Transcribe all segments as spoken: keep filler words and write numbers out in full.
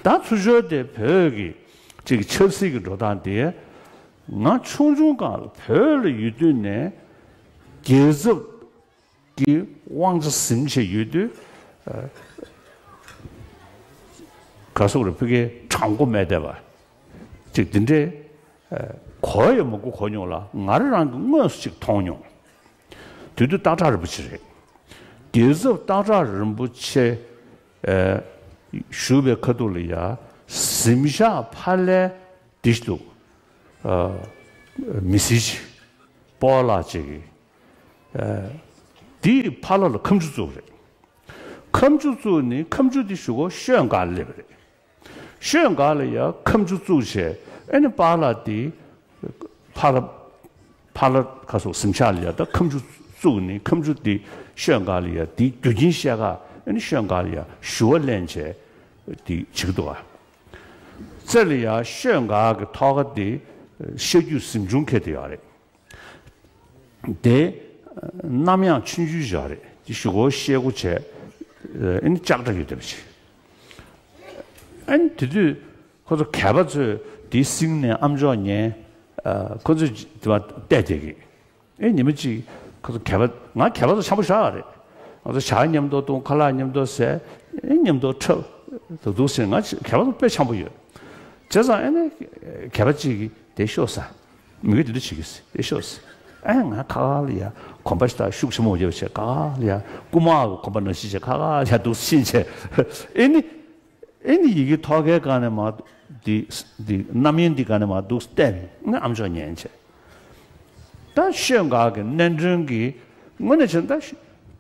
ད་ཚུར་ཤོར་དེ་བོད་ཀྱི་ཅིག་ཆབ་སྲིད་ཀྱི་འགྲོ་སྟངས་དེ། ང་ཆུང་ཆུང་སྒང་ལ་བོད་ལ་ཡོད་དུས་ནས་རྒྱལ་ཚབ་ཀྱི་དབང་ཆ་ཟིན་བྱས་ཡོད་དུས། ཨ། ག་སོག་རེ་ཕི་གའི་དྲང་པོ་མེད་བསྡད་པ་ཅིག་འདི་འདྲའི། ཨ། གོ་ཡང་མ་གོ་གོ་མྱོང་ལ། ང་རང་རང་གི་དངོས་སུ་ཅིག་མཐོང་མྱོང་། དེ་དུས་སྟག་བྲག་རིན་པོ་ཆེ་རེད། རྒྱལ་ཚབ་སྟག་བྲག་རིན་པོ་ཆེ། ཨ། བཞུགས་པའི་ཁ་ཐུག་ལ་ཡ་གཟིམ་ཤག་ཕ་ལྷའི་འདི་འདུག། ཨ། མི་སེར་ཅིག་སྤོ་ལགས་ཅིག་གིས། ཨ། དེའི་ཕ་ལྷ་ལ་ཁ་མཆུ་བཙུགས་པ་རེད། ཁ་མཆུ་བཙུགས་ནས་ཁ་མཆུ་དེ་གཞུག་གུ་ཤོད་འགག་སླེབས་པ་རེད། ཤོད་འགག་ལ་ཡ་ཁ་མཆུ་བཙུགས་བྱས། ཨ་ནི་པཱ་ལགས་དེ་ཕ་ལྷ། ཕ་ལྷ་ག་སོག་གཟིམ་ཤག་ལ་ཡ་ད་ཁ་མཆུ་བཙུགས་ནས། ཁ་མཆུ་དེ་ཤོད་འགག་ལ་ཡ་དེའི་རྒྱུ་རྐྱེན་བཤད་ག། ཨ་ནི་ཤོད་འགག་ལ་ཡ་ཞུ་བ་ལེན་བྱས་དེ་བྱེད་ཀྱི་འདུག་ག། རྩེ་ལ་ཡ་ཤོད་འགག་གི་ཐོག་ཁ་དེ་བཤད་རྒྱུད་གཟིམ་ཆུང་འཁེལ་དེ་ཡོད་རེད། དེ་གནམ་ཡངས་ཆུང་ཆུང་ཞིག་རེད། དེ་གཞུག་གུ་ཤེལ་སྒོ་བྱས། ཨ་ནི་ལྕགས་དྲ་ཡོད་བསྡད་པ་ཞིག། ཨ་ནི་དེ་དུས་ཁོ་ཚོ་གད་པ་ཚོས་དེ་བསྲིངས་ནས་ཨམ་ཅོག་ཉན། ཨ། ཁོ་ཚོས་དེ་བ་བལྟས་བསྡད་ཀྱི། ཨེ། ཉི་མ་གཅིག་ཁོ་ཚོ་གད་པ། ང་གད་པ་ཚོ་འཆམ་པོ་ཞེ་དྲག་རེད། ང་ཚོ་ཇ་མཉམ་དུ་བཏུང་། ཁ་ལག་མཉམ་དུ་ཟས། ཨེ། མཉམ་དུ་འཁྲབ། ད་དུང་ཟེར། ང་གད་པ་ཚོ་དཔེ་འཆམ་པོ་ཡོད། བྱས་ཙང་ཨ་ནི་གད་པ་གཅིག་གིས་དེ་ཤོག་ཟེར། མི་གིས་དེ་འདྲ་བྱེད་ཀྱི་ཟེར། དེ་ཤོག་ཟེར། ཨ། ང་ཁ་ཁ་ལ་ཡ་གོམ་པ་ཞིག་ད་ཤུགས་ཆེན་པོ་བརྒྱབ་བྱས། ཁ་ཁ་ལ་ཡ་རྐུ་མ་གི་གོམ་པ་ནང་བཞིན་བྱས། ཁ་ཁ་ལ་ཡ་འདུག་ཕྱིན་བྱས། ཨེ་ནི། ཨེ་ནི་ཡི་གེ་ཐོག་ཁའི་སྒང་ནས་མར་འདི། འདི་རྣམ་དབྱེ་འདི་སྒང་ནས་མར་འདུག་བལྟས་པས་ནི་ཨམ་ཅོག་ཉན་བྱས། ད་ཤོད་འགག་གི་གནད་དོན་གྱི་དངོས་གནས་བྱས་ན་ད་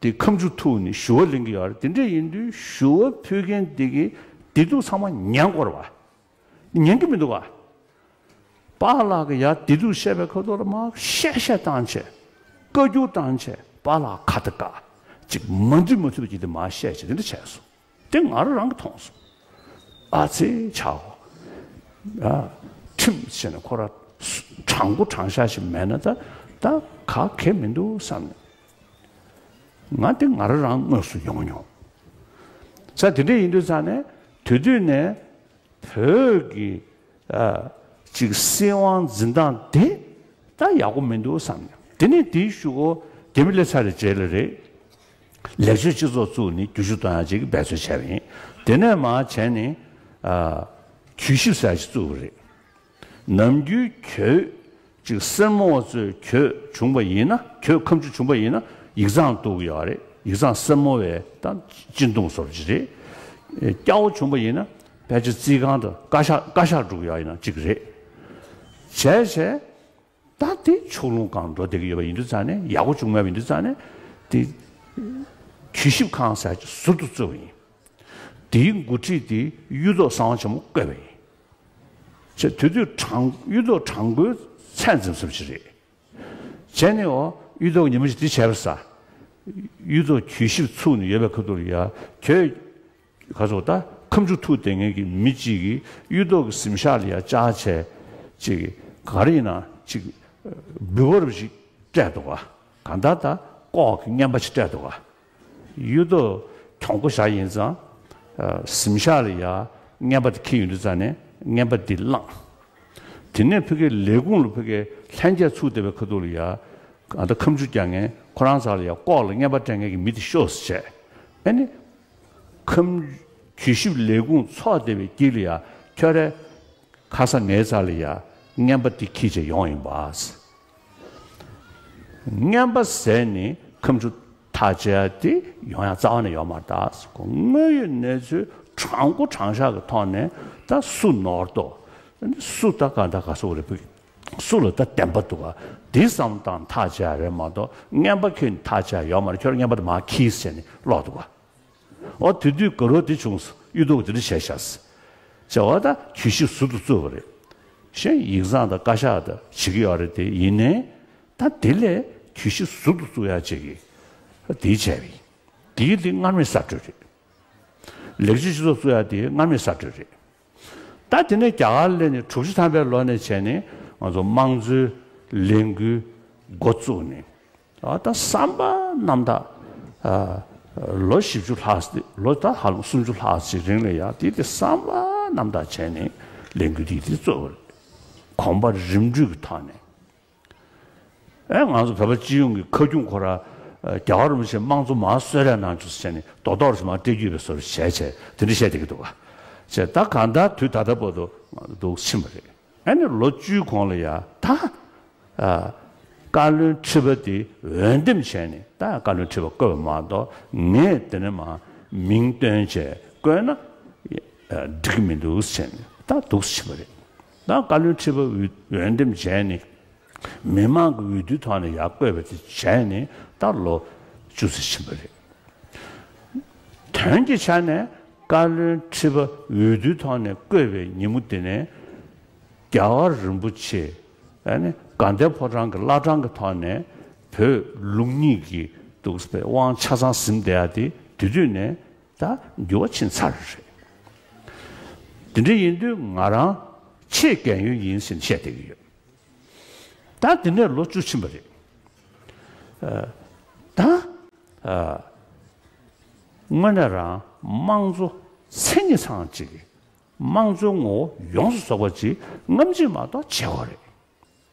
འདི་ཁ་མཆུ་ཐུག་ནས་ཞུ་བ་ལེན་གྱི་ཡོད་རེད། དེ་འདྲ་ཡིན་དུས་ཞུ་བ་ཕུལ་མཁན་འདི་གིས་བདེ་སྡུག་ཚང་མ་ཉན་དགོས་རེད་པ། ཉན་གྱི་མི་འདུག་ག། པཱ་ལགས་ཀྱིས་ཡ་བདེ་སྡུག་བཤད་པའི་ཁ་ཐོག་ལ་མར་བཤད་བཤད་བཏང་བྱས། བཀའ་བཀྱོན་བཏང་བྱས། པཱ་ལགས་ཁ་ད་བཀག། ཅིག་མ་འདི་མ་ཐུབ་པ་ཅིག་དེ་མར་བཤད་བྱས། དེ་འདྲ་བྱས་སོང་། དེ་ང་རང་རང་གིས་མཐོང་སོང་། ཨ་ཙི་ཆའོ། ཨ། ཁྲིམས་བྱས་ནས་ཁོ་རང་དྲང་པོ་དྲང་བཞག་ཞིག་མེད་ན་ད་ད་ག་གེ་མི་འདུག་བསམ་ནས། ང་དེ་ང་རང་རང་དངོས་སུ་ཡོང་མྱོང་། ས་དེ་འདྲ་ཡིན་དུས་ཙང་ནས་དེ་དུས་ནས་བོད་ཀྱི། ཨ། ཅིག་སྲིད་དབང་འཛིན་སྟངས་དེ་ད་ཡག་པོ་མི་འདུག་བསམ་ནས། དེ་ནས་དེའི་གཞུག་གུ་རྒྱ་མི་སླེབས་ཚར་བའི་རྗེས་ལ་རེད། ལེགས་བཅོས་སྤྱི་ཚོགས་བཙུགས་ནས་བསྒྱུར་བཅོས་གཏོང་ཡག་ཅིག་འབད་རྩོལ་བྱས་པ་ཡིན། དེ་ནས་མར་བྱས་ནས། ཨ། གུས་ཞབས་ཟེར་ཡག་ཅིག་བཙུགས་པ་རེད། ནམ་རྒྱུན་གྱོད་ཅིག་སེར་མོ་བ་ཚོས་གྱོད་བྱུང་བ་ཡིན་ན། གྱོད་ཁ་མཆུ་བྱུང་བ་ཡིན་ན་ཡིག་ཚང་གཏུག་གི་ཡོད་རེད། ཡིག་ཚང་སེར་མོ་བས་ད་སྤྱི་འདོམས་བཟོ་འདྲ་ཅིག་རེད། སྐྱ་བོ་བྱུང་བ་ཡིན་ན་ཕལ་ཆེར་རྩིས་ཁང་དང་བཀའ་ཤག་བཀའ་ཤག་འགྲོ་གི་ཡོད་ཡིན་ན་གཅིག་རེད། བྱས་བྱས། ད་དེ་ཕྱོགས་ལྷུང་སྒང་འགྲོ་བསྡད་ཀྱི་ཡོད་པ་ཡིན་དུས་ཙང་ནས། ཡག་པོ་བྱུང་མེད་པ་ཡིན་དུས་ཙང་ནས། དེ་གུས་ཞབས་ཁང་ཟེར་ཡག་ཅིག་ཟུར་དུ་བཙུགས་པ་ཡིན། དེའི་འགོ་ཁྲིད་དེ་གཡུ་ཐོག་གསང་བ་ཆེན་མོ་བསྐོས་པ་ཡིན། ཅེས་དེ་དུས་དྲང་། གཡུ་ཐོག་དྲང་པོའི་ཚད་འཛིན་ས་ཞིག་རེད། བྱས་ནས་འོ་གཡུ་ཐོག་ཉི་མ་ཞིག་དེ་བྱས་པ་ས། གཡུ་ཐོག་གུས་ཞབས་ཚུགས་ནས་ཡོད་པའི་ཁ་ཐུག་ལ་ཡ་གྱོད། ག་ཚོད་ད་ཁ་མཆུ་ཐུག་བསྡད་མཁན་གྱི་མི་གཅིག་གིས་གཡུ་ཐོག་གི་གཟིམ་ཤག་ལ་ཡ་བཅར་བྱས། ཅིག་ག་རེ་ཡིན་ན་ཅིག་འབུལ་བ་རུ་ཞིག་སྤྲད་འདུག་ག། གང་ལྟར་ད་ལྐོག་གི་རྔན་པ་ཞིག་སྤྲད་འདུག་ག། གཡུ་ཐོག་གྱོང་པོ་བཞག་ཡིན་ཙང་། ཨ། གཟིམ་ཤག་ལ་ཡ་རྔན་པ་དེ་འཁྱེར་ཡོང་དུས་ཙང་ནས་རྔན་པ་འདི་བླངས། དེ་ནས་ཕ་གིའི་ལས་ཁུངས་ལ་ཕ་གིའི་ལྷན་རྒྱས་ཚུགས་བསྡད་པའི་ཁ་ཐུག་ལ་ཡ། ཨ། ད་ཁ་མཆུ་རྒྱག་མཁན་ཁོ་རང་ཚོ་ལ་ཡ་ལྐོག་ལ་རྔན་པ་སྤྲད་མཁན་གྱི་མི་དེ་ཤོག་ཟེར་བྱས། ཨ་ནི། ཁམས། གུས་ཞབས་ལས་ཁུངས་ཚོགས་བསྡད་པའི་དཀྱིལ་ལ་ཡ་ཁྱོད་རའི་ཁ་ས་ངའི་རྩ་ལ་ཡ་རྔན་པ་འདི་འཁྱེར་བྱས་ཡོང་ཡིན་པ། རྔན་པ་ཟེར་ནི་ཁ་མཆུ་ཐག་བཅད་ཡ་དེ་ཡོང་ཡ་རྩ་བ་ནས་ཡོད་མ་རེད་ད། དངོས་ཡོད་གནས་ཚུལ་དྲང་པོ་དྲང་བཞག་གི་ཐོག་ནས་ད་སུ་ནོར་ཏོ། སུ་ད་ག་ད་ག་སོག་རེད། སུ་ལ་ད་བདེན་པ་འདུག་ག། འདི་བསམ་བློ་བཏང་ཐག་བཅད་ཡ་རེད་མ་གཏོགས། རྔན་པ་འཁྱེར་ནས་ཐག་བཅད་ཡ་ཡོད་མ་རེད། ཁྱོད་རྔན་པ་དེ་མར་འཁྱེར་ཟེར་ནས་ལོག་འདུག་ག། འོ་དེ་དུས་དགའ་རབ་དེ་བྱུང་སོང་། གཡུ་ཐོག་དེ་འདྲ་བྱས་ཤག་ཟེར། བྱས་པ་ད་གུས་ཞབས་ཟུར་དུ་བཙུགས་པ་རེད། གཞན་ཡིག་ཚང་དང་བཀའ་ཤག་དང་བྱེད་ཀྱི་ཡོད་རེད་དེ། ཡིན་ནའི་ད་དེ་ལས་གུས་ཞབས་ཟུར་དུ་བཙུགས་ཡག་ཅིག་གིས་དེ་བྱས་པ་ཡིན། དེའི་དེ་སྔར་མེད་གསར་གཏོད་རེད། ལེགས་བཅོས་སྤྱི་ཚོགས་བཙུགས་ཡག་དེ་སྔར་མེད་གསར་གཏོད་རེད། ད་དེ་ནས་རྒྱ་གར་སླེབས་ནས་དྲུག་ཅུ་ཐམ་པའི་ལོ་ནས་བྱས་ནས་ང་ཚོ་དམངས་གཙོའི་ལས་འགུལ་འགོ་བཙུགས་ནས། ཨ། ད་བསམ་པ་རྣམ་དག། ཨ། ལོ་བཞི་བཅུ་ལྷག་ཙམ། ལོ་ད་ཧ་ལམ་སུམ་ཅུ་ལྷག་ཙམ་རིང་ལ་ཡ་དེ་དེ་བསམ་པ་ རྣམ་དག་བྱས་ནས་ལས་འགུལ་དེ་དེ་གཙོ་བོ་རེད། གོམ་པ་རིམ་བགྲོད་ཀྱི་ཐོག་ནས། ཨེ་ང་ཚོ་བོད་པ་སྤྱི་ཡོངས་ཀྱི་ཁ་རྒྱུན་ཁོ་ར་ཨ་རྒྱལ་བ་རིན་པོ་ཆེ་དམངས་གཙོ་མར་གསོལ་རས་གནང་བྱུང་ཟེར་ནས་རྡོག་རྡོག་རེ་མར་སྤྲད་རྒྱུ་བའི་བཟོ་འདྲ་བྱས་བྱས་དེ་འདྲ་བཤད་བསྡད་ཀྱི་འདུག་ག། བྱས་ད་གང་ལྟར་དུས་ད་ལྟ་བར་དུ་ང་ཚོ་འདུག་ཕྱིན་པ་རེད། ཨ་ནི་ལོ་བཅུའི་གོང་ལ་ཡ་ད་ཨ་བཀའ་བློན་ཁྲི་པ་དེ་འོས་འདེམས་བྱས་ནས་ད་བཀའ་བློན་ཁྲི་པ་བསྐོས་པ་མ་གཏོགས་ངས་དེ་ནས་མར་མིང་བཏོན་བྱས་བསྐོས་ན་ཨ་འགྲིག་གི་མི་འདུག་ཟེར་ནས་ད་འདུག་ཕྱིན་པ་རེད། ད་བཀའ་བློན་ཁྲི་པ་འོས་འོས་འདེམས་བྱས་ནས། མི་མང་གི་འོས་བསྡུའི་ཐོག་ནས་ཡར་བསྐོས་པ་དེ་བྱས་ནས་ད་ལོ་བཅུ་ཙམ་ཕྱིན་པ་རེད། དོན་གྱི་ཆ་ནས་བཀའ་བློན་ཁྲི་པ་འོས་བསྡུའི་ཐོག་ནས་བསྐོས་པའི་ཉིན་མོ་དེ་ནས་རྒྱལ་བ་རིན་པོ་ཆེ་ཨ་ནི་དགའ་ལྡན་ཕོ་བྲང་གི་བླ་བྲང་གི་ཐོག་ནས་བོད་ལུགས་གཉིས་ཀྱི་འདུག་པའི་དབང་ཆ་ཚང་ཟིན་བསྡད་ཡ་དེ་དེ་དུས་ནས་ད་འགྱུར་བ་ཕྱིན་ཚར་རེད། དེ་འདྲ་ཡིན་དུས་ང་རང་ཆེས་རྒན་ཡོལ་ཡིན་ཟེར་ནས་བཤད་བསྡད་ཀྱི་ཡོད། ད་དེ་ནས་ལོ་བཅུ་ཕྱིན་པ་རེད། ཨ་ད་ཨ་དངོས་གནས་རང་དམངས་གཙོ་མཚན་ཉིད་ཚང་ཅིག་གི་དམངས་གཙོའི་ངོ་བོ་ཡོངས་སུ་རྫོགས་པ་ཅིག་སྔ་ཕྱི་མ་གཏོགས་བྱེད་དགོས་རེད།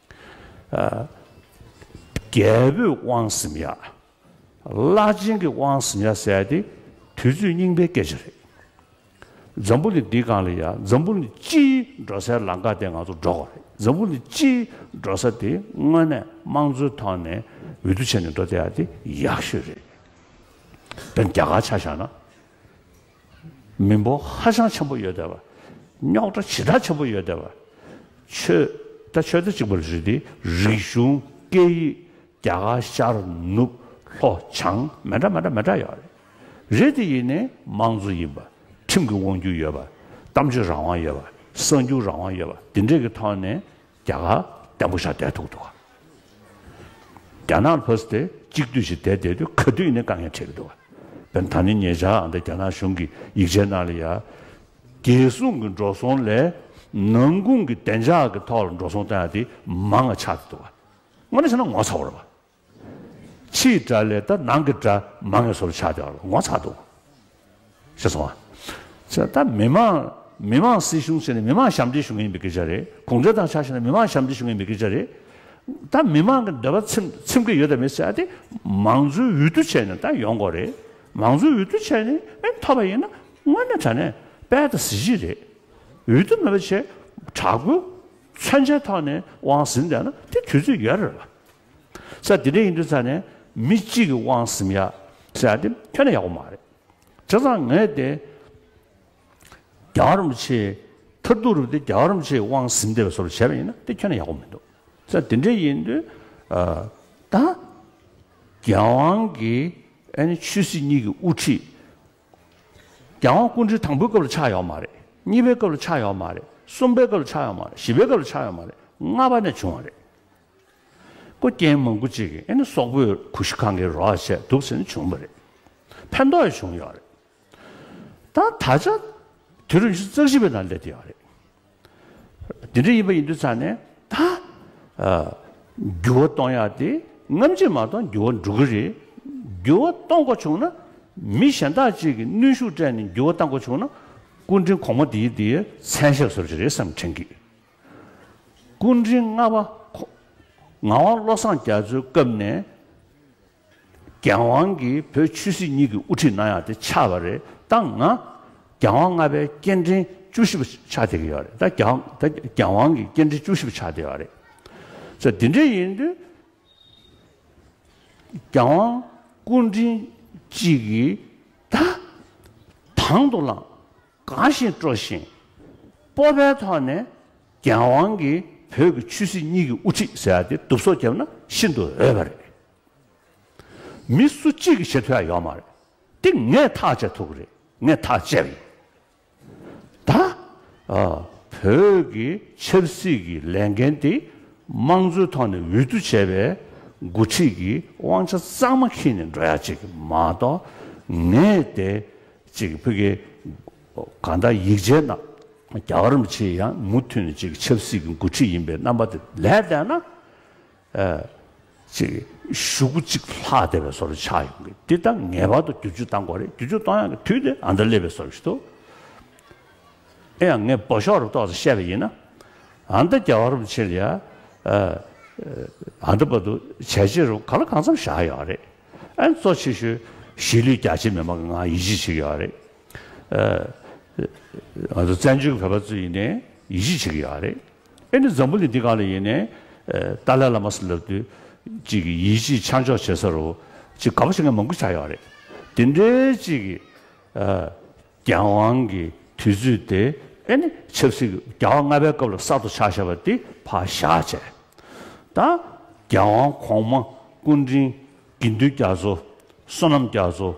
ཨ་རྒྱལ་པོས་དབང་ཟིན་ཡག་བླ་ཆེན་གྱིས་དབང་ཟིན་ཡག་ཟེར་ཡག་དེ་དུས་ཚོད་རྙིང་པའི་སྐད་ཆ་རེད། འཛམ་བུ་གླིང་འདིའི་སྒང་ལ་ཡ་འཛམ་བུ་གླིང་སྤྱིའི་འགྲོ་སའི་ལམ་ཁ་དེ་ང་ཚོ་འགྲོ་དགོས་རེད། འཛམ་བུ་གླིང་སྤྱིའི་འགྲོ་ས་དེ་དངོས་གནས་དམངས་གཙོའི་ཐོག་ནས་འོས་བསྡུ་བྱས་ནས་འགྲོ་བསྡད་ཡ་དེ་ཡག་ཤོས་རེད། དཔེར་ན་རྒྱ་གར་ཆ་བཞག་ན། མི་འབོར་ཧ་ཅང་ཆེན་པོ་ཡོད་བསྡད་པ། རྙོག་དྲ་ཇི་ལྟར་ཆེན་པོ་ཡོད་བསྡད་པ། ཆོས་ད་ཆོས་ད་གཅིག་པ་རེད་དེ། རིག་གཞུང་སྐད་ཡིག་རྒྱ་གར་ཤར་ནུབ་ལྷོ་བྱང་མི་འདྲ་མི་འདྲ་མི་འདྲ་ཡོད་རེད། རེད་དེ་ཡིན་ནའི་དམངས་གཙོ་ཡིན་པ། ཁྲིམས་ཀྱི་དབང་སྒྱུར་ཡོད་པ། གཏམ་བརྗོད་རང་དབང་ཡོད་པ། གསར་འགྱུར་རང་དབང་ཡོད་པ། དེ་འདྲས་ཀྱི་ཐོག་ནས་རྒྱ་གར་བརྟན་པོ་ཞིག་བསྡད་ཐུབ་འདུག་ག། རྒྱ་ནག་ལ་ཕར་ཚུར་དེ་གཅིག་སྡུད་ཞིག་བསྡད་བསྡད་དུས་ག་དུས་ཡིན་ནའི་དཀའ་ངལ་འཕྲད་ཀྱི་འདུག་ག། དཔེར་ན་ད་ནི་ཉེ་ཆར་ཨ་ད་རྒྱ་ནག་གཞུང་གི་ཡིག་ཆའི་ནང་ལ་ཡ། རྒྱལ་སྲུང་གི་འགྲོ་སོང་ལས་ནང་ཁུངས་ཀྱི་བདེ་འཇགས་ཀྱི་ཐོག་ལ་འགྲོ་སོང་བཏང་ཡ་དེ་མང་བ་ཆགས་འདུག་ག། དངོས་གནས་བྱས་ན་ངོ་ཚ་བོ་རེད་པ། ཕྱིའི་དགྲ་ལས་ད་ནང་གི་དགྲ་མང་བའི་བཟོ་འདྲ་ཆགས་བསྡད་པ་ལ་ངོ་ཚ་འདུག་ག། ཤེས་སོང་ཨ། ད་མི་མང་མི་མང་སྲིད་གཞུང་ཟེར་ནས་མི་མང་ཞབས་འདེགས་ཞུ་མཁན་ཡིན་པའི་སྐད་ཆ་རེད། གུང་ཁྲན་ཏང་ཆ་བཞག་ན་མི་མང་ཞབས་འདེགས་ཞུ་མཁན་ཡིན་པའི་སྐད་ཆ་རེད། ད་མི་མང་གི་འདོད་པ་ཚིམ་ཚིམ་གྱི་ཡོད་དམ་མེད་ཟེར་ཡ་དེ་མང་གཙོའི་འོས་བསྡུ་བྱས་ནས་ད་ཡོང་དགོས་རེད། མང་གཙོའི་འོས་བསྡུ་བྱས་ནས་ཨེ་ཐོབ་པ་ཡིན་ན་དངོས་གནས་དྲང་གནས་དཔལ་དང་གཟི་བརྗིད་རེད། འོས་བསྡུ་མེད་པ་བྱས་དྲག་པོའི་མཚོན་ཆའི་ཐོག་ནས་དབང་ཟིན་བསྡད་ན་དེ་དུས་ཚོད་ཡོད་རེད་པ། ས་དེ་འདྲ་ཡིན་དུས་ཙང་ནས་མི་གཅིག་གི་དབང་ཟིན་ཡ་ཟེར་ཡ་དེ་ཁྱོན་ནས་ཡག་པོ་མ་རེད། བྱས་ཙང་ངས་དེ་རྒྱལ་བ་རིན་པོ་ཆེ་མཐར་ཐུག་རུ་དེ་རྒྱལ་བ་རིན་པོ་ཆེའི་དབང་ཟིན་བསྡད་པའི་བཟོ་འདྲ་བྱས་པ་ཡིན་ན་དེ་ཁྱོན་ནས་ཡག་པོ་མི་འདུག། ས་དེ་འདྲ་ཡིན་དུས་ཨ་ད་རྒྱལ་དབང་གི་ཨ་ནི་ཆོས་སྲིད་གཉིས་ཀྱི་དབུ་ཁྲིད། རྒྱལ་དབང་སྐུ་ཕྲེང་དང་པོའི་སྐབས་ལ་ཆགས་ཡོད་མ་རེད། གཉིས་པའི་སྐབས་ལ་ཆགས་ཡོད་མ་རེད། གསུམ་པའི་སྐབས་ལ་ཆགས་ཡོད་མ་རེད། བཞི་པའི་སྐབས་ལ་ཆགས་ཡོད་མ་རེད། ལྔ་པ་ནས་བྱུང་བ་རེད། ཁོ་རྐྱེན་མང་པོ་ཅིག་གིས་ཨེ་ནི་སོག་པོས་གུ་ཤྲི་ཁང་གི་རོགས་བྱས་འདུག་ཟེར་ནས་བྱུང་བ་རེད། ཕན་ཐོགས་ཡང་བྱུང་ཡོད་རེད། ད་ད་ཆ་དུས་རབས་ཉི་ཤུ་རྩ་གཅིག་པའི་ནང་སླེབས་བསྡད་ཡོད་རེད། དེ་འདྲ་ཡིན་པ་ཡིན་དུས་ཙང་ནས་ད་ཨ་འགྱུར་བ་གཏོང་ཡག་དེ་སྔ་ཕྱི་མ་གཏོགས་འགྱུར་བ་འགྲོ་གི་རེད། འགྱུར་བ་གཏོང་དགོས་བྱུང་ན་མི་གཞན་དག་ཅིག་གིས་གནོན་ཤུགས་སྤྲད་ནས་འགྱུར་བ་གཏང་དགོས་བྱུང་ན་སྐུ་ཕྲེང་གོང་མ་དེའི་དེའི་མཚན་ཞབས་བཟོ་འདྲ་ཅིག་རེད་བསམ་དྲན་གི། སྐུ་ཕྲེང་ལྔ་པ་ཁོ་ངག་དབང་བློ་བཟང་རྒྱ་མཚོའི་སྐབས་ནས་རྒྱལ་དབང་གིས་བོད་ཆོས་སྲིད་གཉིས་ཀྱི་དབུ་ཁྲིད་གནང་ཡག་དེ་ཆགས་པ་རེད། ད་ང་རྒྱལ་དབང་ལྔ་པའི་སྐྱེ་ཕྲེང་བཅུ་བཞི་པ་ཆགས་བསྡད་ཀྱི་ཡོད་རེད། ད་རྒྱལ་དབང་ད་རྒྱལ་དབང་གི་སྐྱེ་ཕྲེང་བཅུ་བཞི་པ་ཆགས་བསྡད་ཡོད་རེད། ས་དེ་འདྲ་ཡིན་དུས། རྒྱལ་དབང་སྐུ་ཕྲེང་གཅིག་གིས་ད་དང་དུ་བླངས་དགའ་བཞིན་སྤྲོ་བཞིན་སྤོབས་པའི་ཐོག་ནས་རྒྱལ་དབང་གིས་བོད་ཀྱི་ཆོས་སྲིད་གཉིས་ཀྱི་དབུ་ཁྲིད་ཟེར་ཡ་དེ་བསྡུ་གསོག་བརྒྱབ་ན་ཤིན་ཏུ་འོས་པ་རེད། མི་སུ་གཅིག་གིས་བྱེད་ཐུབ་ཡ་ཡོད་མ་རེད། དེ་ངས་ཐག་བཅད་ཐུབ་ཀྱི་རེད། ངས་ཐག་བཅད་པ་ཡིན། ད་ཨ་བོད་ཀྱི་ཆབ་སྲིད་ཀྱི་ལས་འགན་དེ་དམངས་གཙོའི་ཐོག་ནས་འོས་བསྡུ་བྱས་པའི་འགོ་ཁྲིད་ཀྱིས་དབང་ཆ་གཙང་མ་འཁྱེར་ནས་འགྲོ་ཡ་ཅིག་མ་གཏོགས། ངས་དེ་ཅིག་ཕ་གི་གང་ལྟར་ཡིག་ཆའི་ནང་རྒྱལ་བ་རིན་པོ་ཆེ་ཡང་མུ་མཐུད་ནས་ཅིག་ཆབ་སྲིད་ཀྱི་འགོ་ཁྲིད་ཡིན་པའི་རྣམ་པ་དེ་ལས་བསྡད་ན། ཨ་ཅིག་གཞུག་གུ་ཅིག་ལྷག་བསྡད་པའི་བཟོ་འདྲ་ཆགས་ཡོང་གི། འདི་ད་ངེས་པར་དུ་བསྒྱུར་བཅོས་གཏང་དགོས་རེད། བསྒྱུར་བཅོས་གཏོང་ཡག་གི་དུས་དེ་ཨ་མདའ་སླེབས་པའི་བཟོ་འདྲ་ཞིག་འདུག། ཨེ་ཡང་ངས་འབོ་ཤོག་རུ་ཏོག་ཙམ་བཤད་པ་ཡིན་ན། ཨ་མདའ་རྒྱལ་བ་རིན་པོ་ཆེ་ལ་ཡ། ཨ་མདའ་བར་དུ་བྱས་རྗེས་རུ་གང་ལ་གང་འཚམ་བཞག་ཡོད་རེད། ཨ་གཙོ་ཆེ་ཤོས་གཞིས་ལུས་རྒྱ་ཆེ་མི་མང་གི་ང་ཡིད་ཆེས་བྱེད་ཀྱི་ཡོད་རེད། ཨ་ང་ཚོ་བཙན་བྱོལ་གྱི་བོད་པ་ཚོ་ཡིན་ནའི་ཡིད་ཆེས་བྱེད་ཀྱི་ཡོད་རེད། ཨེ་ནི་འཛམ་བུ་གླིང་འདི་སྒང་ལ་ཡིན་ནའི་ཏཱ་ལའི་བླ་མ་ཟེར་ལབ་དུས་ཅིག་གི་ཡིད་ཆེས་ཆ་འཇོག་བྱེད་ས་རུ་ཅིག་དགའ་པོ་བྱེད་མཁན་མང་པོ་ཆགས་ཡོད་རེད། དེ་འདྲའི་ཅིག་གི་རྒྱལ་དབང་གི་དུས་ཚོད་དེ་ཨེ་ནི་ཆབ་སྲིད་ཀྱི་རྒྱལ་དབང་ལྔ་པའི་སྐབས་ལ་གསར་དུ་ཆགས་བཞག་པ་དེ་ཕར་བཞག་བྱས། ད་རྒྱལ་དབང་གོང་མ་སྐུ་ཕྲེང་དགེ་འདུན་རྒྱ་མཚོ་བསོད་ནམས་རྒྱ་མཚོ།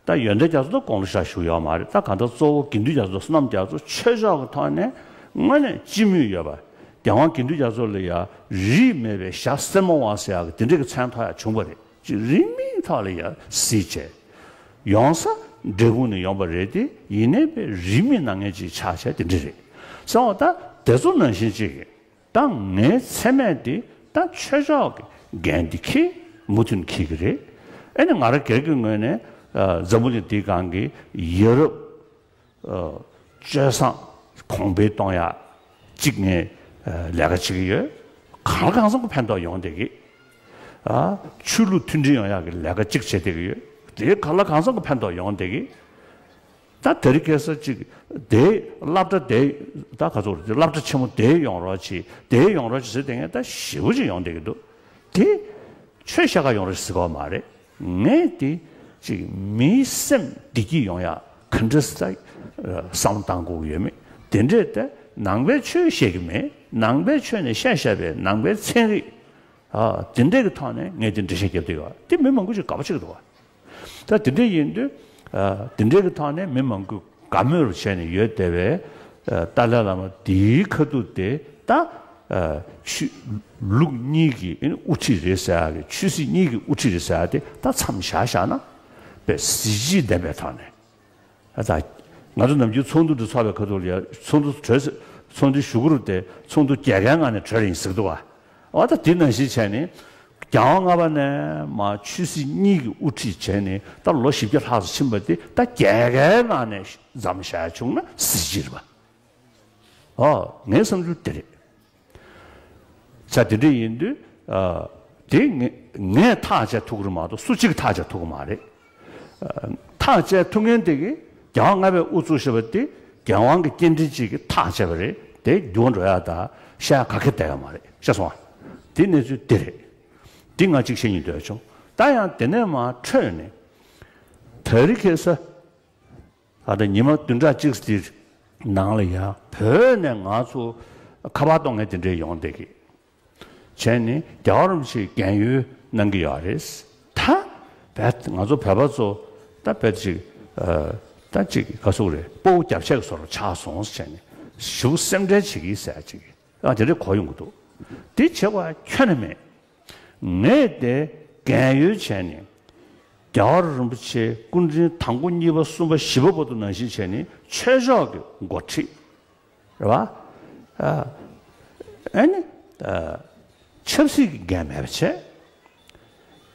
ད་ཡོན་ཏན་རྒྱ་མཚོ་ད་དགུང་ལོ་ཞེ་དྲག་བཞུགས་ཡོད་མ་རེད། ད་གང་ལྟར་གཙོ་བོ་དགེ་འདུན་རྒྱ་མཚོ་བསོད་ནམས་རྒྱ་མཚོ་ཆོས་ཕྱོགས་ཀྱི་ཐོག་ནས་དངོས་གནས་སྤྱི་མོས་ཡོད་པ། རྒྱལ་དབང་དགེ་འདུན་རྒྱ་མཚོ་ལ་ཡང་རིས་མེད་པའི་ཞྭ་སེར་མོ་བ་ཟེར་ཡག་གི་དེ་འདྲ་གི་མཚན་ཐོགས་ཡག་བྱུང་བ་རེད། ཅིག་རིས་མེད་ཐོག་ལ་ཡང་གཟིགས་བྱས། ཡོང་ས་འབྲས་སྤུངས་ནས་ཡོང་བ་རེད་དེ། ཡིན་ནའི་པའི་རིས་མེད་གནང་མཁན་ཅིག་ཆགས་བྱས་དེ་འདྲ་རེད། སོང་ད་དེ་ཚོ་ནང་བཞིན་ཅིག་ད་ངའི་མཚན་སྨད་དེ་ད་ཆོས་ཕྱོགས་ཀྱི་འགན་དེ་འཁྱེར་མུ་མཐུད་འཁྱེར་གྱི་རེད། ཨེ་ནི་ང་རང་སྒེར་གྱི་ངོས་ནས་ཨ་འཛམ་བུ་གླིང་འདིའི་སྒང་གི་ཡ་རབས་ཨ་སྤྱོད་བཟང་གོང་འཕེལ་གཏོང་ཡག་ཅིག་ངས་ཨ་ལས་ཀ་བྱེད་ཀྱི་ཡོད། གང་ལ་གང་འཚམ་གྱི་ཕན་ཐོགས་ཡོང་བསྡད་ཀྱི། ཨ་ཆོས་ལུགས་མཐུན་སྒྲིལ་ཡོང་ཡག་གི་ལས་ཀ་ཅིག་བྱེད་བསྡད་ཀྱི་ཡོད། དེ་གང་ལ་གང་འཚམ་གྱི་ཕན་ཐོགས་ཡོང་བསྡད་ཀྱི། ད་དེ་རིང་ཁ་སང་ཅིག་དེའི་སློབ་གྲྭ་དེ་ད་ག་ཚོད་རེད། སློབ་གྲྭ་ཆེན་མོ་དེ་ཡོང་རོགས་གྱིས། དེ་ཡོང་རོགས་གྱིས་ཟེར་དེ་ངས་ད་ཞེ་པོ་ཅིག་ཡོང་བསྡད་ཀྱི་འདུག་དེ་ཆོས་བཤད་ག་ཡོང་རོགས་ཟེར་གྱི་ཡོད་མ་རེད། ངས་དེ་ཅིག་མིའི་སེམས་བདེ་སྐྱིད་ཡོང་ཡག་ག་འདྲ་ཟེར་བསམ་བློ་བཏང་དགོས་ཀྱི་ཡོད་མེད། དེ་འདྲས་ད་ནང་པའི་ཆོས་བཤད་ཀྱི་མེད། ནང་པའི་ཆོས་ནས་བཤད་བཤད་པའི་ནང་པའི་ཚན་རིག་ཨ་དེ་འདྲས་ཀྱི་ཐོག་ནས་ངས་དེ་འགྲེལ་བཤད་རྒྱབ་བསྡད་ཡོད། དེ་མི་མང་པོ་ཅིག་དགའ་པོ་བྱེད་ཀྱི་འདུག་བ། ད་དེ་འདྲས་ཡིན་དུས་ཨ་དེ་འདྲས་ཀྱི་ཐོག་ནས་མི་མང་པོས་དགའ་མོས་རུ་བྱས་ནས་ཡོད་བསྡད་པའི་ཨ་ཏཱ་ལའི་བླ་མ་དེའི་ཁ་ཐུག་དེ་ད་ཨ་ཆོས་ལུགས་གཉིས་ཀྱི་དབུ་ཁྲིད་རེད་ཟེར་ཡག་གི། ཆོས་སྲིད་གཉིས་ཀྱི་དབུ་ཁྲིད་རེད་ཟེར་ཡག་དེ་ད་མཚམས་བཞག་བཞག་ན་དཔེ་གཟི་བརྗིད་ལྡན་པའི་ཐོག་ནས། ཨ་ད། ང་ཚོ་ནམ་རྒྱུན་ཚོགས་འདུ་འདི་ཚོགས་པའི་ཁ་ཐུག་ལ་ཡ་ཚོགས་འདུ་གྲོལ་ཚེ་ཚོགས་འདུའི་གཞུག་གུ་རུ་དེ་ཚོགས་འདུ་རྒྱལ་ཁའི་ངང་ནས་གྲོལ་ཡིན་ཟེར་གྱི་འདུག་བ། འོ་ད་དེ་ནང་བཞིན་བྱས་ནས་རྒྱལ་དབང་ལྔ་པ་ནས་མར་ཆོས་སྲིད་གཉིས་ཀྱི་དབུ་ཁྲིད་བྱས་ནས་ད་ལོ་བཞི་བརྒྱ་ལྷག་ཙམ་ཕྱིན་པ་དེ་ད་རྒྱལ་ཁའི་ངང་ནས་མཚམས་བཞག་བྱུང་ན་གཟི་བརྗིད་རེད་པ། ཨོ་ངའི་བསམ་ཚུལ་དེ་རེད། ཆ་དེ་འདྲ་ཡིན་དུས་ཨ་དེ་ངས་ངས་ཐག་བཅད་ཐུབ་ཀྱི་རེད་མ་གཏོགས་སུ་གཅིག་ཐག་བཅད་ཐུབ་ཀྱི་མ་རེད། ཨ་ཐག་བཅད་ཐུབ་མཁན་དེ་གི་རྒྱལ་དབང་ལྔ་པས་དབུ་བཙུགས་བཞག་པ་དེ་རྒྱལ་དབང་གི་སྐྱེ་ཕྲེང་གཅིག་གིས་ཐག་བཅད་པ་རེད། དེ་འགྱུར་བ་འགྲོ་ཡག་ད་བཤད་ཡག་ག་གེ་བསྡད་ཡོད་མ་རེད། ཤེས་སོང་ཨ། དེ་གནས་ཚུལ་དེ་རེད། དེ་ང་གཅིག་བཤད་སྙིང་འདོད་བྱུང་། ད་ཡང་དེ་ནས་མར་འཕྲོས་ནས་དེ་རིང་ཁ་སང་ད་ལྟ་ཉི་མ་བདུན་ཕྲག་གཅིག་ཙམ་ནང་ལ་ཡང་བོད་ནས་ང་ཚོ་ཁ་པར་གཏོང་མཁན་དེ་འདྲས་ཡོང་བསྡད་ཀྱི། བྱས་ནས་རྒྱལ་བ་རིན་པོ་ཆེས་རྒན་ཡོལ་གནང་གི་ཡོད་རེད། ད་བས་ང་ཚོ་བོད་པ་ཚོ་ད་བས་ཅིག་ཨ་ད་ཅིག་ག་ཟེར་དགོས་རེད། དཔའ་བོ་རྒྱབ་ཆད་ཀྱི་བཟོ་འདྲ་ཆགས་སོང་ཟེར་བྱས་ནས་ཞེ་པོ་སེམས་ཁྲལ་བྱེད་ཀྱི་ཟེར་ཅིག་ཨ་དེ་འདྲས་གོ་ཡོང་གི་འདུག་དེ་བྱེད་དགོས་ཁྱོན་ནས་མེད། ངས་དེ་རྒན་ཡོལ་བྱས་ནས་རྒྱལ་བ་རིན་པོ་ཆེ་སྐུ་ཕྲེང་དང་པོ་གཉིས་པ་གསུམ་པ་བཞི་པ་བར་དུ་ནང་བཞིན་བྱས་ནས་ཆོས་ཕྱོགས་ཀྱི་འགོ་ཁྲིད་རེད་བ། ཨ་ཨ་ནི་ཨ་ཆབ་སྲིད་ཀྱི་འགན་མེད་པ་བྱས།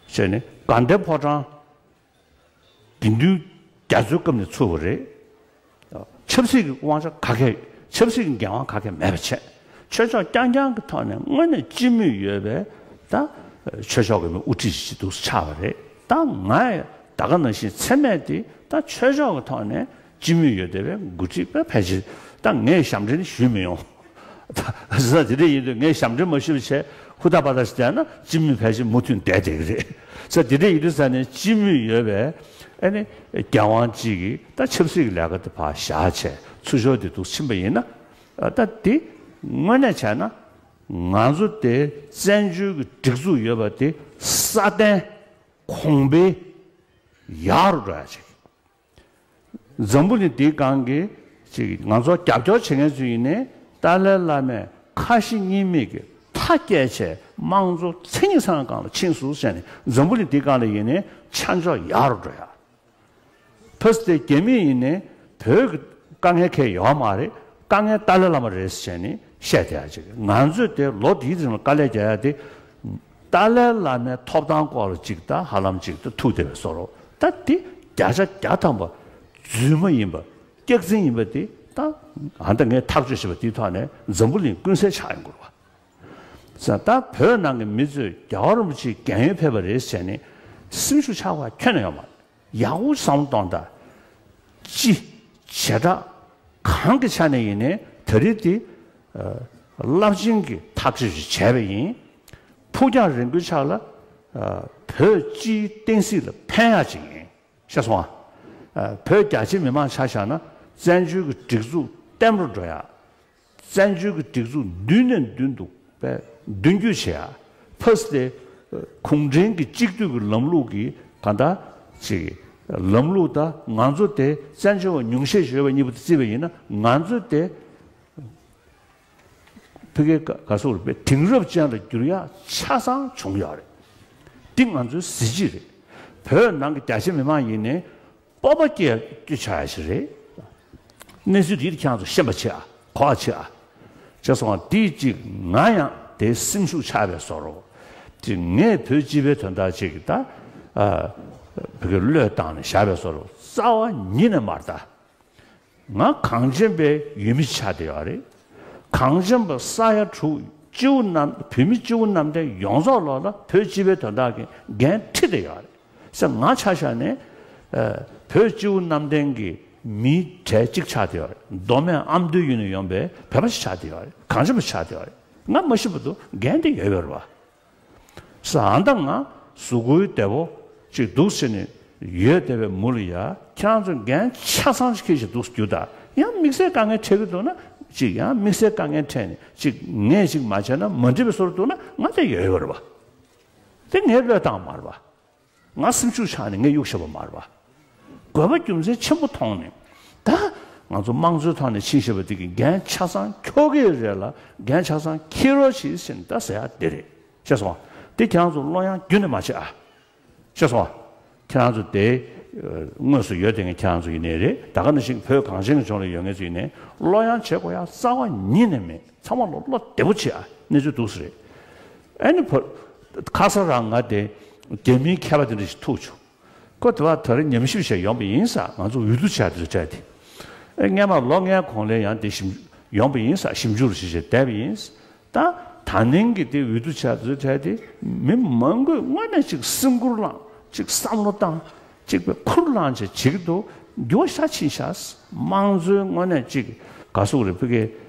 བྱས་ནས་དགའ་ལྡན་ཕོ་བྲང་དགེ་འདུན་རྒྱ་མཚོའི་སྐབས་ནས་ཚུགས་པ་རེད། ཆབ་སྲིད་ཀྱི་དབང་ཆ་ག་གེ་ཆབ་སྲིད་ཀྱི་འགན་དབང་ག་གེ་མེད་པ་བྱས། ཆོས་ཕྱོགས་རྐྱང་རྐྱང་གི་ཐོག་ནས་དངོས་གནས་སྤྱི་མོས་ཡོད་པའི་ད་ཆོས་ཕྱོགས་ཀྱི་མི་དབུ་ཁྲིད་ཅིག་འདུག་ཆགས་པ་རེད། ད་ང་ད་ག་ནང་བཞིན་མཚན་སྨད་དེ་ད་ཆོས་ཕྱོགས་ཀྱི་ཐོག་ནས་སྤྱི་མོས་ཡོད་བསྡད་པའི་འགོ་ཁྲིད་པ་ཕལ་ཆེར་ད་ངས་ཞབས་འདྲེན་ཞུས་མི་ཡོང་། ད་ས་དེ་འདྲ་ཡིན་དུས་ངས་ཞབས་འདྲེན་མ་ཞུས་པ་བྱས་ཧུར་ཐག་པ་ཐག་ཞིག་བསྡད་ན་སྤྱི་མོས་ཕལ་ཆེར་མུ་མཐུད་བསྡད་བསྡད་ཀྱི་རེད། ས་དེ་འདྲ་ཡིན་དུས་ས་ནས་སྤྱི་མོས་ཡོད་པའི་ཨ་ནི་རྒྱལ་དབང་གཅིག་གིས་ད་ཆབ་སྲིད་ཀྱི་ལས་ཀ་དེ་ཕར་བཞག་བྱས་ཚུར་ཕྱོགས་དེ་འདུག་ཕྱིན་པ་ཡིན་ན། ད་དེ་དངོས་གནས་བྱས་ན་ང་ཚོ་དེ་བཙན་བྱོལ་གྱི་སྒྲིག་འཛུགས་ཡོད་པ་དེ་སྲ་བརྟན་གོང་འཕེལ་ཡག་རུ་འགྲོ་ཡག་ཅིག་འཛམ་བུ་གླིང་འདིའི་སྒང་གི་ཅིག་ང་ཚོ་རྒྱབ་སྐྱོར་བྱེད་མཁན་ཚོ་ཡིན་ནའི་ཏཱ་ལའི་བླ་མས་ཁ་ཞེ་གཉིས་མེད་ཀྱི་མཐའ་བསྐྱལ་བྱས་དམངས་གཙོ་མཚན་ཉིད་ཚང་སྒང་ལ་ཕྱིན་སོང་ཟེར་ནས་འཛམ་བུ་གླིང་འདིའི་སྒང་ལ་ཡིན་ནའི་ཆ་འཇོག་ཡག་རུ་འགྲོ་ཡག་ཕ་སི་ཏེ་རྒྱ་མི་ཡིན་ནའི་བོད་ཀྱི་དཀའ་ངལ་གང་ཡང་ཡོད་མ་རེད། དཀའ་ངལ་ཏཱ་ལའི་བླ་མ་རེད་ཟེར་ནས་བཤད་བསྡད་ཡག་ཅིག་ང་ཚོས་དེ་ལོ་འདིའི་རིང་ལ་དཀའ་ལས་རྒྱག་ཡག་དེ། ཏཱ་ལའི་བླ་མའི་ཐོབ་ཐང་སྐོར་ལ་ཅིག་ད་ཧ་ལམ་ཅིག་ད་ཐུག་བསྡད་པའི་བཟོ་འདྲ། ད་དེ་བརྒྱ་ཆ་བརྒྱ་ཐམ་པ་རྫུན་མ་ཡིན་པ་སྐྱག་རྫུན་ཡིན་པ་དེ་ ད་ཨ་ད་ངས་ཐག་གཅོད་བྱས་པ་དེའི་ཐོག་ནས་འཛམ་བུ་གླིང་ཀུན་གསལ་ཆགས་ཡོང་དགོས་རེད་བ། ས་ད་བོད་ནང་གི་མི་ཚོས་རྒྱལ་བ་རིན་པོ་ཆེའི་རྒན་ཡོལ་ཕེབས་པ་རེད་ཟེར་ནས་སེམས་ཤུགས་ཆག་པ་ཁྱོན་ནས་ཡོད་མ་རེད། ཡག་པོ་བསམ་བློ་གཏོང་དང་། སྤྱི་བྱེ་བྲག་གང་གི་ཆ་ནས་ཡིན་ནའི་ད་རེས་དེ་རླབས་ཆེན་གྱི་ཐག་གཅོད་ཅིག་བྱས་པ་ཡིན། ཕུགས་རྒྱང་རིང་པོའི་ཆ་ལ་བོད་སྤྱིའི་བསྟན་སྲིད་ལ་ཕན་ཡག་ཅིག་ཡིན། ཤེས་སོང་ཨ། བོད་རྒྱ་ཆེ་མི་མང་ཆ་བཞག་ན་བཙན་བྱོལ་གྱི་སྒྲིག་འཛུགས་བརྟན་པོར་འགྲོ་ཡ། བཙན་བྱོལ་གྱི་སྒྲིག་འཛུགས་མདུན་ནས་མདུན་དུ་དཔེ་མདུན་སྐྱོད་བྱེད་ཡ། ཕ་སི་ཏེ་གུང་ཁྲན་གྱི་གཅིག་སྡུད་ཀྱི་ལམ་ལུགས་ཀྱི་གང་ལྟར་ཅིག་ལམ་ལུགས་དང་ང་ཚོ་དེ་བཙན་བྱོལ་བ་ཉུང་ཤས་ཡོད་པ་གཉིས་པོ་དེ་བརྩིས་པ་ཡིན་ན་ང་ཚོ་དེ་ཕ་གིའི་ག་ག་སོགས་རུ་དེང་རབས་ཅན་ལ་འགྱུར་ཡ་ཆ་ཚང་བྱུང་ཡོད་རེད། འདི་ང་ཚོའི་གཟི་བརྗིད་རེད། བོད་ནང་གི་རྒྱ་ཆེ་མི་མང་ཡིན་ནའི་སྤོབས་པ་སྐྱེ་སྐྱེ་ཆོག་ཡ་ཞིག་རེད། གནས་ཚུལ་འདི་ཁྱེད་རང་ཚོ་ཤེས་པ་བྱེད་ཨ། གོ་བ་བྱེད་ཨ། བྱས་སོང་བ་འདི་གཅིག་ང་ཡང་དེ་སེམས་ཤུགས་ཆག་པའི་བཟོ་འདྲ། དེ་ངས་བོད་སྤྱི་པའི་དོན་དག་ཅིག་ད་ཨ་བོད་སྐད་བློས་བཏང་ནས་བཞག་པའི་བཟོ་འདྲ་རྩ་བ་ཉིད་ནས་མ་རེད་ད། ང་གངས་ཅན་པའི་ཡུལ་མི་ཆགས་བསྡད་ཡོད་རེད། གངས་ཅན་པ་ས་ཡ་དྲུག་སྤྱི་བོ་གནམ་བོད་མི་སྤྱི་བོ་གནམ་བསྟན་ཡོངས་རྫོགས་ལོག་ལ་བོད་སྤྱི་པའི་དོན་དག་གི་འགན་འཁྲི་བསྡད་ཡོད་རེད་ཟེར། ང་ཆ་བཞག་ནས་ཨ་བོད་སྤྱི་བོ་གནམ་བསྟན་གྱི་མིའི་གྲས་གཅིག་ཆགས་བསྡད་ཡོད་རེད། མདོ་སྨད་ཨ་མདོའི་ཡུལ་ནས་ཡོང་པའི་བོད་པ་ཞིག་ཆགས་བསྡད་ཡོད་རེད། གངས་ཅན་པ་ཆགས་བསྡད་ཡོད་རེད། ང་མ་ཤི་བར་དུ་འགན་དེ་ཡོད་ཡོད་རེད་བ། ས་ཨ་མདའ་ང་གཟུགས་པོའི་བདེ་པོ་ཅིག་འདུག་ཟེར་ནས་ཡོད་བསྡད་པའི་མུ་ལ་ཡ་ཁྱེད་རང་ཚོ་འགན་ཆ་ཚང་ཞིག་འཁྱེར་ཞིག་འདུག་རྒྱུ་ད་ཡང་དམིགས་བསལ་དཀའ་ངལ་འཕྲད་ཀྱི་འདུག་ན་ཅིག་ཡང་དམིགས་བསལ་དཀའ་ངལ་འཕྲད་ནས་ཅིག་ངས་ཅིག་མ་བྱས་ན་མ་འགྲིག་པའི་བཟོ་འདྲ་འདུག་ན་ང་དེ་ཡོད་ཡོད་རེད་བ། དེ་ངས་བློས་བཏང་མ་རེད་བ། ང་སེམས་ཤུགས་ཆག་ནས་ངས་གཡུག་བཞག་པ་མ་རེད་བ། དགོས་པ་རྒྱུ་མཚན་ཆེན་པོ་མཐོང་ནས་ད་ང་ཚོ་དམངས་གཙོའི་ཐོག་ནས་ཕྱིན་བཞག་པ་འདི་གི་འགན་ཆ་ཚང་འཁྱོག་གི་རེད་ལ་འགན་ཆ་ཚང་འཁྱེར་རོགས་བྱེད་ཟེར་ནས་ད་ཟེར་ཡ་འདི་རེད། ཤེས་སོང་བ། འདི་ཁྱེད་རང་ཚོ་བློ་ཡང་རྒྱུན་ནས་མ་བྱེད་ཨ། ཤེས་སོང་བ། ཁྱེད་རང་ཚོ་དེ་དངོས་སུ་ཡོད་དེ་ངས་ཁྱེད་རང་ཚོ་ཡིན་ནའི་རེད། ད་ག་ནང་བཞིན་བོད་གངས་ཅན་གྱི་ལྗོངས་ལ་ཡོད་མཁན་ཚོ་ཡིན་ནའི་བློ་ཡང་བྱེད་དགོས་ཡ་རྩ་བ་ཉིད་ནས་མེད། ཚང་མ་ལོ་བློ་བདེ་པོ་བྱེད་ཨ། གནས་ཚུལ་འདུག་སེ་རེད། ཨ་ནི་བོད་ཁ་སང་རང་ང་དེ་རྒྱ་མིའི་མཁས་པ་དེ་འདྲ་ཞིག་ཐུག་བྱུང་། ཁོ་དེ་བ་ད་རེས་ཉམས་ཞིབ་བྱས་ཡོང་པ་ཡིན་ས། ང་ཚོ་འོས་བསྡུ་བྱས་དེ་ཚོ་འཕྲད་དེ། ཨེ་སྔན་མ་ལོ་ལྔའི་གོང་ལ་ཡང་དེ་ཞིབ་ཡོང་པ་ཡིན་ས། ཞིབ་འཇུག་རུ་བྱེད་བྱས་བསྡད་པ་ཡིན། ད་ད་ནིང་གི་དེ་འོས་བསྡུ་བྱས་དེ་ཚོ་འཕྲད་དེ་མི་མང་པོས་དངོས་གནས་ཅིག་སེམས་ཁུར་བླངས་ཅིག་བསམ་བློ་བཏང་། གཅིག་པའི་ཁུར་བླངས་བྱས་བྱེད་ཀྱི་འདུག་འགྱུར་བ་ཤ་ཕྱིན་ཤག་དམངས་གཙོའི་དངོས་གནས་གཅིག་ག་སུག་རེད་ཕ་གི་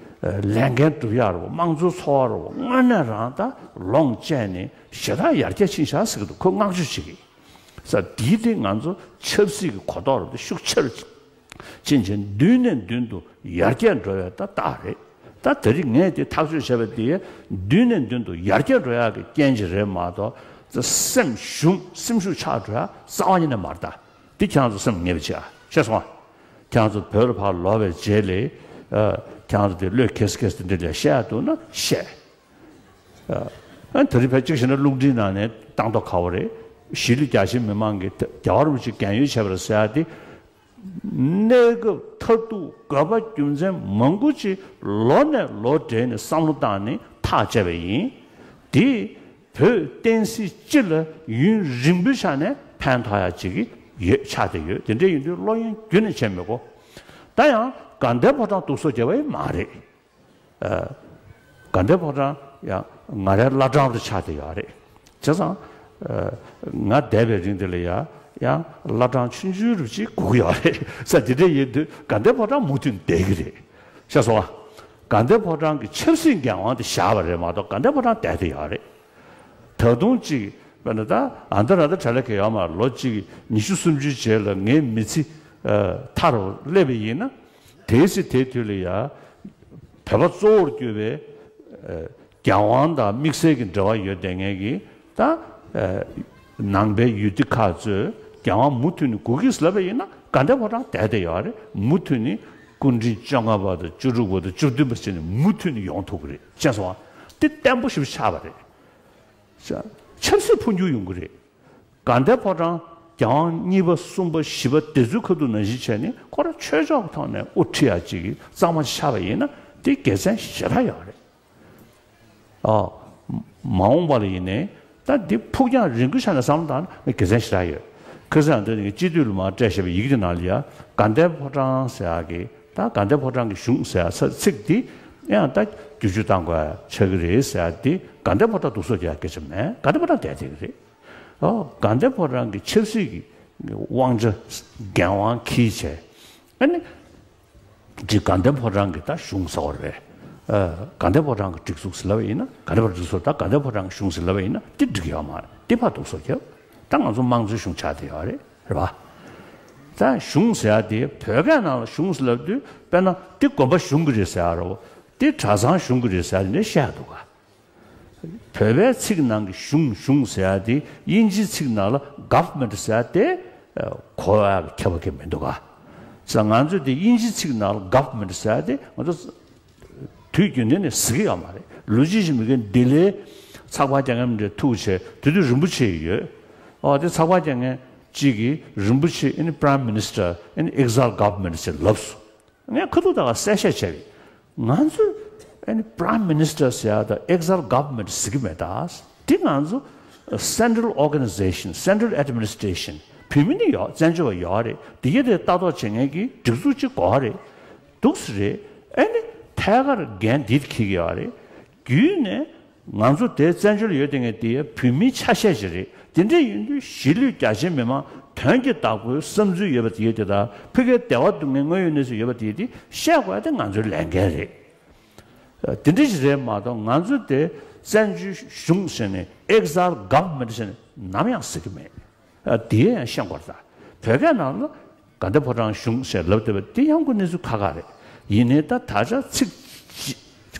ལས་འགན་སྒྲུབ་ཡག་རེད་བ། དམངས་གཙོའི་འཚོ་བ་རེད་བ། དངོས་གནས་རང་ད་ལོངས་སྤྱད་ནས་ཞེ་དྲག་ཡར་རྒྱས་ཕྱིན་ཤག་ཟེར་གྱི་འདུག་ཁོས་བསྔགས་བརྗོད་བྱེད་ཀྱི་ས་འདིའི་སྟེང་ང་ཚོ་ཆབ་སྲིད་ཀྱི་གོ་རྟོགས་རེད་ཤུགས་ཆེ་རུ་ཕྱིན་ཕྱིན་མདུན་ནས་མདུན་དུ་ཡར་རྒྱས་འགྲོ་བའི་ད་རྟགས་རེད། ད་དེ་རིང་ངས་དེ་ཐག་གཅོད་བྱས་པ་དེ་མདུན་ནས་མདུན་དུ་ཡར་རྒྱས་འགྲོ་ཡག་གི་རྐྱེན་ཅིག་རེད་མ་གཏོགས་སེམས་ཞུམ་སེམས་ཤུགས་ཆག་འགྲོ་ཡག་རྩ་བ་ཉིད་ནས་མ་རེད་ད། འདི་ཁྱེད་རང་ཚོ་སེམས་ངེས་པ་བྱེད་ཨ། ཤེས་སོང་ཨ། ཁྱེད་རང་ཚོ་བོད་ལ་ཕར་ལོག་པའི་རྗེས་ལ་ཨ། ཁྱེད་རང་ཚོ་དེ་བློས་འཁེལ་སེ་འཁེལ་སེ་དེ་འདྲ་ལ་བཤད་ཡག་འདུག་ན་བཤད། ཨ། ཨ་དེ་རིང་ཕལ་ཆེར་བཤད་ན་རླུང་འཕྲིན་ནང་ནས་བཏང་མདོག་ཁ་པོ་རེད། གཞིས་ལུས་རྒྱ་ཆེ་མི་མང་གིས་རྒྱལ་བ་རིན་པོ་ཆེ་རྒན་ཡོལ་བྱས་པ་རེད་ཟེར་ཡག་དེ། གནས་སྐབས་མཐར་ཐུག་དགོས་པ་རྒྱུ་མཚན་མང་པོ་ཅིག་ལོ་ནས་ལོ་བགྲེས་ནས་བསམ་བློ་བཏང་ནས་ཐག་བཅད་པ་ཡིན། དེས་བོད་བསྟན་སྲིད་སྤྱི་ལ་ཡུན་རིང་པོའི་ཆ་ནས་ཕན་ཐོགས་ཡག་ཅིག་ཡོད་ཆགས་བསྡད་ཡོད། དེ་འདྲ་ཡིན་དུས་བློ་གཡེང་རྒྱུན་ནས་བྱེད་མི་དགོས། ད་ཡང་དགའ་ལྡན་ཕོ་བྲང་སྡུག་སོ་རྒྱབ་པ་ཡང་མ་རེད། ཨ། དགའ་ལྡན་ཕོ་བྲང་ཡང་ང་རའི་བླ་བྲང་དུ་ཆགས་བསྡད་ཡོད་རེད། བྱས་ཙང་། ཨ། ང་འདས་པའི་རིང་འདི་ལ་ཡ་ཡང་བླ་བྲང་ཆུང་ཆུང་རུ་ཅིག་སྒུག་གི་ཡོད་རེད་ས། དེ་འདྲ་ཡིན་དུས་དགའ་ལྡན་ཕོ་བྲང་མུ་མཐུད་བསྡད་ཀྱི་རེད། ཤེས་སོང་ཨ། དགའ་ལྡན་ཕོ་བྲང་གི་ཆབ་སྲིད་འགན་དབང་དེ་བཞག་པ་རེད་མ་གཏོགས་དགའ་ལྡན་ཕོ་བྲང་བསྡད་བསྡད་ཡོད་རེད། ད་དུང་ཅིག་དཔེར་ན་ད་ཨ་མདའ་ར་ད་གྲ་ལ་ག་ཡོད་མ་ལོ་གཅིག་ཉི་ཤུ་སུམ་ཅུའི་རྗེས་ལ་ངའི་མི་ཚེ་ཨ་མཐའ་རུ་སླེབས་པ་ཡིན་ན། དེའི་ཚེ་དེའི་དུས་ལ་ཡ། བོད་པ་གཙོ་བོར་གྱུར་པའི་ཨ་རྒྱལ་དབང་དང་དམིགས་བསལ་གྱི་འབྲེལ་བ་ཡོད་བསྡད་མཁན་གྱི་ད་ཨ་ནང་པའི་ཡུལ་སྡེ་ཁག་ཚོས་རྒྱལ་དབང་མུ་མཐུད་ནས་དགོས་ཀྱི་ལབ་པ་ཡིན་ན་དགའ་ལྡན་ཕོ་བྲང་བསྡད་བསྡད་ཡོད་རེད། མུ་མཐུད་ནས་སྐུ་ཕྲེང་བཅོ་ལྔ་པ་དང་བཅུ་དྲུག་པ་དང་བཅུ་བདུན་པ་བྱས་ནས་མུ་མཐུད་ནས་ཡོང་ཐུབ་ཀྱི་རེད། ཤེས་སོང་ཨ། དེ་བརྟན་པོ་ཞིག་ཆགས་པ་རེད། ཆབ་སྲིད་འཕོ་འགྱུར་ཡོང་གི་རེད། དགའ་ལྡན་ཕོ་བྲང་རྒྱལ་དབང་གཉིས་པ་གསུམ་པ་བཞི་པ་དེ་ཚོའི་ཁ་ཐུག་ནང་བཞིན་བྱས་ནས་ཁོ་རང་ཆོས་ཕྱོགས་ཀྱི་ཐོག་ནས་དབུ་ཁྲིད་ཡག་ཅིག་གཙང་མ་ཆགས་པ་ཡིན་ན་དེ་དགེ་མཚན་ཞེ་དྲག་ཡོད་རེད། ཨ། མ་འོངས་པ་ལ་ཡིན་ནའི་ད་འདི་ཕུགས་རྒྱང་རིང་པོའི་ཆ་ནས་བསམ་བློ་བཏང་ན་དགེ་མཚན་ཞེ་དྲག་ཡོད། ཁ་སང་འདི་ནི་སྤྱི་འཐུས་ལ་མར་སྤྲད་བཞག་པའི་ཡི་གེ་དེ་ནང་ལ་ཡ་དགའ་ལྡན་ཕོ་བྲང་ཟེར་ཡག་གི་ ད་དགའ་ལྡན་ཕོ་བྲང་གི་གཞུང་ཟེར་ཡ་ཚིག་འདི་ཡང་ད་བསྒྱུར་བཅོས་བཏང་དགོས་ཆགས་ཀྱི་རེད་ཟེར་ཡ་འདི་དགའ་ལྡན་ཕོ་བྲང་སྡུག་སོ་རྒྱག་སྐད་ཆ་མེད། དགའ་ལྡན་ཕོ་བྲང་བསྡད་བསྡད་ཀྱི་རེད། ཨོ་དགའ་ལྡན་ཕོ་བྲང་གི་ཆབ་སྲིད་ཀྱི་དབང་ཆ་འགན་དབང་འཁྱེར་བྱས། ཨ་ནི་འདི་དགའ་ལྡན་ཕོ་བྲང་གི་ད་གཞུང་ཟེར་བ་རེད། ཨ་དགའ་ལྡན་ཕོ་བྲང་གི་སྒྲིག་འཛུགས་ཟེར་ལབ་པ་ཡིན་ན། དགའ་ལྡན་ཕོ་བྲང་སྒྲིག་འཛུགས་ད་དགའ་ལྡན་ཕོ་བྲང་གི་གཞུང་ཟེར་ལབ་པ་ཡིན་ན་འདི་འགྲིག་ཡོད་མ་རེད། འདི་ཕར་སྡུག་སོ་རྒྱབ། ད་ང་ཚོ་དམངས་གཙོའི་གཞུང་ཆགས་བསྡད་ཡོད་རེད། རེད་པ། ད་གཞུང་ཟེར་ཡ་དེ་བོད་སྐད་ནང་ལ་གཞུང་ཟེར་ལབ་དུས་དཔེར་ན་འདི་དགོན་པ་གཞུང་གི་རེད་ཟེར་ཡ་རོ། འདི་གྲྭ་ཚང་གཞུང་གི་རེད་ཟེར་ཡ་དེ་འདྲ་བཤད་འདུག་ག་བོད་པའི་ཚིག་ནང་གི་གཞུང་གཞུང་ཟེར་ཡ་དེ་དབྱིན་ཇིའི་ཚིག་ནང་ལ་government ཟེར་ཡ་དེ་གོ་བ་ཁྱད་པར་གང་མི་འདུག་ག་ས་ང་ཚོས་དེ་དབྱིན་ཇིའི་ཚིག་ནང་ལ་government ཟེར་ཡ་དེ་ང་ཚོ་དུས་རྒྱུན་ལྡན་ནས་ཟེར་གྱི་ཡོད་མ་རེད། ལོ་རྒྱུས་ཤིག་མི་གི་ལྡི་ལིའི་ཚགས་པར་རྒྱག་མཁན་འདྲ་ཐུག་བྱས་དེ་དུས་རིན་པོ་ཆེ་ཡོད། ཨོ་དེ་ཚགས་པར་རྒྱག་མཁན་གཅིག་གིས་རིན་པོ་ཆེ་ཨ་ནི་Prime Minister ཨ་ནི་exile government ཟེར་ལབ་སོང་། ངས་ཁ་ཐུག་ད་ག་གསལ་བཤད་བྱས་པས། ང་ཚོས་ཨ་ནི་Prime Minister ཟེར་ཡ་དང་exile government ཟེར་གྱི་མེད་ད། འདི་ང་ཚོ་Central Organization, Central Administration བོད་མི་ནི་ཡོད། བཙན་བྱོལ་བ་ཡོད་རེད། འདི་ག་དེ་ལྟ་རྟོག་བྱེད་མཁན་གྱི་སྒྲིག་འཛུགས་གཅིག་དགོས་རེད། འདུག་སེ་རེད། ཨ་ནི་ཐད་ཀར་འགན་འདི་འཁྱེར་གྱི་ཡོད་རེད། བརྒྱུད་ནས་ང་ཚོ་དེ་བཙན་བྱོལ་ཡོད་དེ་ངས་དེ་བོད་མིའི་ཆ་ཤས་ཤིག་རེད། དེ་འདྲ་ཡིན་དུས་གཞིས་ལུས་རྒྱ་ཆེའི་མི་མང་དོན་གྱི་བདག་པོའི་བསམ་ཚུལ་ཡོད་པ་དེ་ཡོད་དེ་དང་ཕ་གིའི་བདེ་བ་སྡུག་བསྔལ་དངོས་ཡོད་གནས་ཚུལ་ཡོད་པ་དེ་དེ་བཤད་དགོས་ཡ་དེ་ང་ཚོའི་ལས་འགན་རེད། དེ་འདྲ་ཞིག་རེད་མ་གཏོགས་ང་ཚོ་དེ་བཙན་བྱོལ་གཞུང་ཟེར་ནས་exile government ཟེར་ནས་ནམ་ཡང་ཟེར་གྱི་མེད། དེ་ཡང་ཤེས་དགོས་རེད་ད། བོད་སྐད་ནང་ལ་དགའ་ལྡན་ཕོ་བྲང་གཞུང་ཞེས་ལབ་བསྡད་པ་འདི་ཡང་ཁོ་གནས་ཚུལ་ཁག་ཁག་རེད། ཡིན་ནའི་ད་ད་ཆ་ཚིག་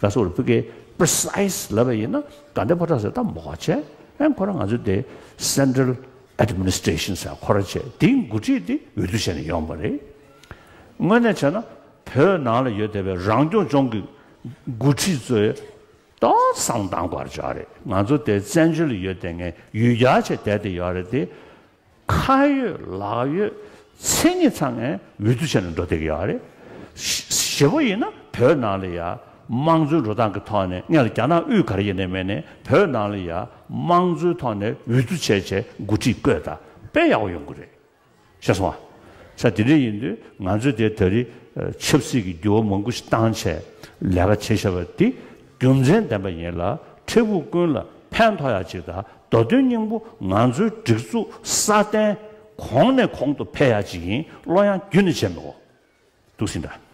ག་སོགས་ལ་ཕ་གིའི་precise ལབ་པ་ཡིན་ན་དགའ་ལྡན་ཕོ་བྲང་ཟེར་ད་མོ་བ་བྱས། ཨན་ཁོ་རང་ང་ཚོ་དེ་Central Administration ཟེར་ཁོ་ར་བྱས། དེའི་འགོ་ཁྲིད་དེ་འོས་བསྡུ་བྱས་ནས་ཡོང་བ་རེད། དངོས་གནས་བྱས་ན་བོད་ནང་ལ་ཡོད་བསྡད་པའི་རང་སྐྱོང་ལྗོངས་ཀྱི་འགོ་ཁྲིད་ཚོས་ཏོག་བསམ་བཏང་དགོས་ཡོད་རེད། ང་ཚོ་དེ་བཙན་བྱོལ་ལ་ཡོད་བསྡད་མཁན་ཡུལ་གྱར་བྱས་བསྡད་བསྡད་ཡོད་རེད་དེ། ཁ་ཡོད་ལག་ཡོད་མཚན་ཉིད་ཚང་ངས་འོས་བསྡུ་བྱས་ནས་འགྲོ་བསྡད་ཀྱི་ཡོད་རེད། ཞེ་པོ་ཡིན་ན་བོད་ནང་ལ་ཡ་དམངས་གཙོའི་འགྲོ་སྟངས་ཀྱི་ཐོག་ནས་སྔོན་ལ་རྒྱ་ནག་དབུས་ག་རེ་ཡིན་ནའི་མིན་ནའི་བོད་ནང་ལ་ཡ་དམངས་གཙོའི་ཐོག་ནས་འོས་བསྡུ་བྱས་བྱས་འགོ་ཁྲིད་བསྐོས་ད་དཔེ་ཡག་པོ་ཡོང་གི་རེད། ཤེས་སོང་ང་། ས་དེ་འདྲ་ཡིན་དུས་ང་ཚོས་དེ་ད་རེས་ཆབ་སྲིད་ཀྱི་འགྱུར་བ་མང་པོ་ཞིག་བཏང་བྱས་ལས་ཀ་བྱེད་བཞིན་པ་འདི་རྒྱུ་མཚན་ལྡན་པ་ཡིན་ལ། འཕྲལ་ཕུགས་ཀུན་ལ་ཕན་ཐོགས་ཡ་ཅིག་དང་མདོ་དོན་སྙིང་པོ་ང་ཚོའི་སྒྲིག་འཛུགས་སྲ་བརྟན་གོང་ནས་གོང་དུ་འཕེལ་ཡ་ཅིག་ཡིན་བློ་ཡང་རྒྱུན་ནས་བྱེད་མི་དགོས། འདུག་སེ་འདྲ།